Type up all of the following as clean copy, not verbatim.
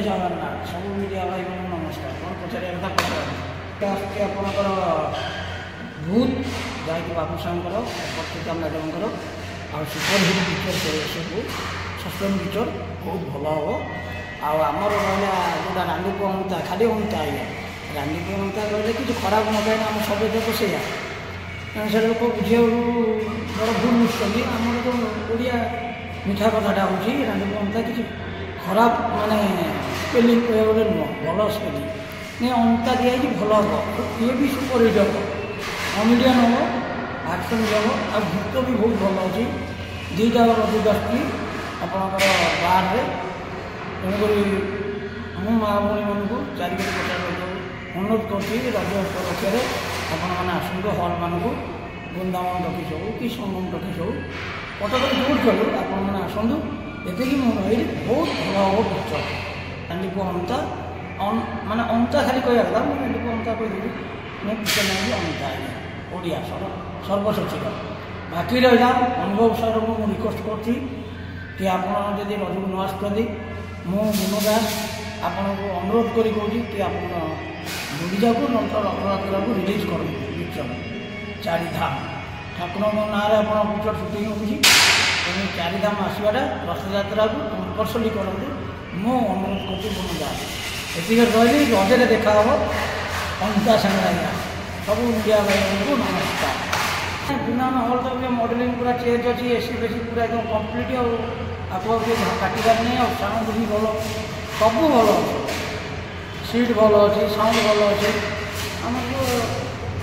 ଜଗନ୍ନାଥ। ସବୁ ମିଡ଼ିଆ ଭାଇମାନଙ୍କୁ ନମସ୍କାର। କ'ଣ ପଚାରିବା କଥା ପଚାରନ୍ତୁ। ଆସୁଛି ଆପଣଙ୍କର ଭୂତ, ଯାହାକି ବାବୁସାନଙ୍କର, ଅପର୍ତ୍ତିକା ମ୍ୟାଡ଼ାମଙ୍କର, ଆଉ ସୁପର ହିଟ୍ ପିକ୍ଚର। ସବୁ ସସ୍ପେନ୍ସ ପିକ୍ଚର, ବହୁତ ଭଲ ହେବ। ଆଉ ଆମର ରହିଲା ଯେଉଁଟା ରାଣ୍ଡିପୁଅ ଅନ୍ତା, ଖାଲି ଅନ୍ତା ଆଜ୍ଞା। ରାଣ୍ଡିପୁଅ ଅନ୍ତା କହିଲେ କିଛି ଖରାପ ନ କାହିଁକି ଆମ ସଭ୍ୟତା ତ ସେଇଆ। ତେଣୁ ସେଟା ଲୋକ ବୁଝିବାକୁ ବଡ଼ ଭୁଲ ବୁଝୁଛନ୍ତି। ଆମର ଯେଉଁ ଓଡ଼ିଆ ମିଠା କଥାଟା ହେଉଛି, ରାଣ୍ଡିପୁଅ ଅନ୍ତା କିଛି ଖରାପ ମାନେ ସ୍ପେଲିଂ କହିବାକୁ ଗଲେ ନୁହଁ, ଭଲ ସ୍ପେଲିଂ ନାଇଁ। ଅନ୍ତା ଦିଆହେଇଛି, ଭଲ ହେବ। ଇଏ ବି ସୁପର ହିଟ୍ ହେବ, କମେଡ଼ିଆନ୍ ହେବ, ଆକ୍ସନ୍ ବି ହେବ, ଆଉ ଗୀତ ବି ବହୁତ ଭଲ ଅଛି। 2ଟା ରଜକୁ ଆସୁଛି ଆପଣଙ୍କର ବାରରେ। ତେଣୁକରି ମୁଁ ମା ଭଉଣୀମାନଙ୍କୁ, 4 କୋଟି 50 ଲୋକଙ୍କୁ ଅନୁରୋଧ କରୁଛି, ରଜ ଉପଲକ୍ଷରେ ଆପଣମାନେ ଆସନ୍ତୁ ହଲ୍ମାନଙ୍କୁ। ବୃନ୍ଦାବନ ଟକିସ୍ ହଉ କି ସଙ୍ଗମ ଟକିସ୍ ହଉ, କଟକରେ ଯେଉଁଠି ହଉ, ଆପଣମାନେ ଆସନ୍ତୁ। ଏତିକି ମୁଁ ରହିଲି। ବହୁତ ଭଲ ହେବ ପିକ୍ଚର ରାଣ୍ଡିପୁଅ ଅନ୍ତା। ମାନେ ଅନ୍ତା ଖାଲି କହିବା କଥା, ମୁଁ ରାଣ୍ଡିପୁଅ ଅନ୍ତା କହିଦେଲି। ମୋ ପିକ୍ଚର ନାଁ ବି ଅନ୍ତା ଆଜ୍ଞା, ଓଡ଼ିଆ ସର୍ବଶ୍ରେଷ୍ଠ। ବାକି ରହିଲା ଅନୁଭବ ସାର୍ଙ୍କୁ ମୁଁ ରିକ୍ୱେଷ୍ଟ କରୁଛି କି ଆପଣ ଯଦି ରଜକୁ ନ ଆସୁଛନ୍ତି, ମୁଁ ମୁନ ଦାସ ଆପଣଙ୍କୁ ଅନୁରୋଧ କରି କହୁଛି କି ଆପଣ ଗୁଣ୍ଡିଚାକୁ ନହେଲେ ରଥଯାତ୍ରାକୁ ରିଲିଜ୍ କରନ୍ତୁ ପିକ୍ଚର ଚାରିଧାମ। ଠାକୁରଙ୍କ ନାଁରେ ଆପଣ ପିକ୍ଚର ସୁଟିଂ ହେଉଛି, ତେଣୁ ଚାରିଧାମ ଆସିବାଟା ରଥଯାତ୍ରାକୁ କମ୍ପଲସରି କରନ୍ତୁ, ମୁଁ ଅନୁରୋଧ କରୁଛି ମୁନ ଦାସ। ଏତିକି ରହିଲି। ରଜରେ ଦେଖା ହେବ ଅନ୍ତା ସାଙ୍ଗରେ ଆଜ୍ଞା। ସବୁ ମିଡ଼ିଆ ଭାଇମାନଙ୍କୁ ନମସ୍କାର। ବୃନ୍ଦାବନ ହଲ୍ ତ ମଡ଼େଲିଂ ପୁରା ଚେଞ୍ଜ ଅଛି, ଏସି ଫେସି ପୁରା ଏକଦମ କମ୍ପ୍ଲିଟ୍, ଆଉ ଆକୁ ଆଉ କେହି କାଟିବାର ନାହିଁ। ଆଉ ସାଉଣ୍ଡ ବି ଭଲ, ସବୁ ଭଲ ଅଛି, ସିଟ୍ ଭଲ ଅଛି, ସାଉଣ୍ଡ ଭଲ ଅଛି। ଆମକୁ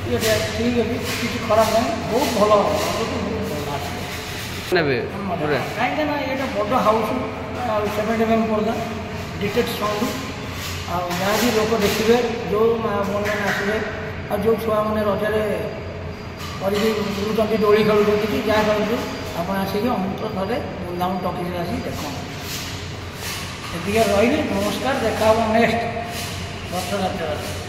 ଇଏ ଠିକ୍ ଅଛି, କିଛି ଖରାପ ନାହିଁ, ବହୁତ ଭଲ ହେବ। ରଜକୁ ବହୁତ ଭଲ ଆସିବ। ନେବେ ପୁରା। କାହିଁକି ନା ଏଇଟା ବଡ଼ ହାଉସ୍, ଆଉ 70 ଏମ୍ ପର୍ଦା, ଡିଟେକ୍ଟ ସାଉଣ୍ଡ, ଆଉ ଯାହାବି ଲୋକ ଦେଖିବେ, ଯେଉଁ ମା ଭଉଣୀମାନେ ଆସିବେ, ଆଉ ଯେଉଁ ଛୁଆମାନେ ରଜରେ କରିକି ବୁଲୁଛନ୍ତି, ଦୋଳି ଖେଳୁଛନ୍ତି କି ଯାହା ଖେଳୁଛନ୍ତି, ଆପଣ ଆସିକି ଅନ୍ତତଃ ଥରେ ବୃନ୍ଦାବନ ଟକିଜରେ ଆସିକି ଦେଖନ୍ତୁ। ଏତିକି ରହିଲି, ନମସ୍କାର। ଦେଖା ହେବ ନେକ୍ସଟ ରଥଯାତ୍ରାରେ।